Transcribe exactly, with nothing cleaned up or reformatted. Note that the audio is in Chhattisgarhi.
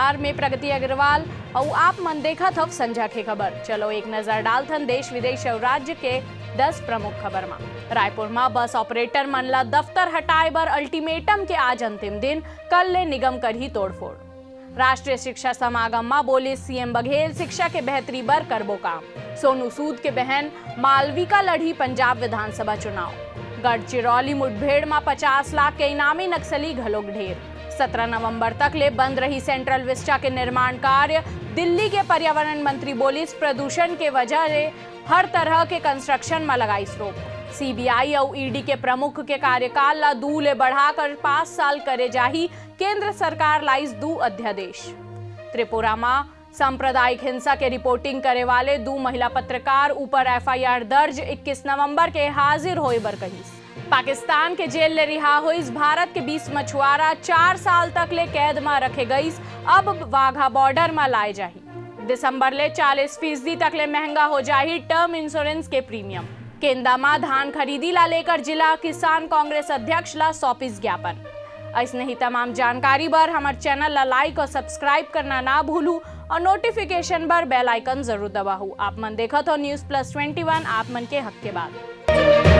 आर में प्रगति अग्रवाल अउ आप मन देखत हव संझा के खबर। चलो एक नजर डालथन देश विदेश अउ राज्य के दस प्रमुख खबर मा। रायपुर मा बस ऑपरेटर मन ला दफ्तर हटाए बर अल्टीमेटम के आज अंतिम दिन, कल ले निगम करही तोड़फोड़। राष्ट्रीय शिक्षा समागम मा बोलिस सीएम बघेल, शिक्षा के बेहतरी बर करबो काम। सोनू सूद के बहन मालविका लड़ही पंजाब विधानसभा चुनाव। गढ़चिरौली मुठभेड़ मा पचास लाख के इनामी नक्सली घलोक ढेर। सत्रह नवंबर तक ले बंद रही सेंट्रल विस्टा के निर्माण कार्य। दिल्ली के पर्यावरण मंत्री बोलिस प्रदूषण के वजह ले हर तरह के कंस्ट्रक्शन मा लगाइस रोक। सीबीआई अउ ईडी के प्रमुख के कार्यकाल ला दू ले बढ़ाकर पाँच साल करे जाही, केंद्र सरकार लाइस दू अध्यादेश। त्रिपुरा मा सांप्रदायिक हिंसा के रिपोर्टिंग करे वाले दू महिला पत्रकार ऊपर एफआईआर दर्ज, इक्कीस नवंबर के हाजिर होए बर कहिस। पाकिस्तान के जेल ले रिहा होइस भारत के बीस मछुआरा, चार साल तक ले कैद मा रखे गइस, अब वाघा बॉर्डर मा लाए जाही। दिसंबर ले चालीस फीसदी तक ले महंगा हो जाही टर्म इंश्योरेंस के प्रीमियम। केंदा मा धान खरीदी ला लेकर जिला किसान कांग्रेस अध्यक्ष ला सौंपिस ज्ञापन। अइसने ही तमाम जानकारी बर हमर चैनल ला लाइक अउ सब्सक्राइब करना ना भूलू अउ नोटिफिकेशन बर बेल आइकन जरूर दबाहू। आप मन देखत हो न्यूज़ प्लस ट्वेंटी वन, आप मन के हक के बात।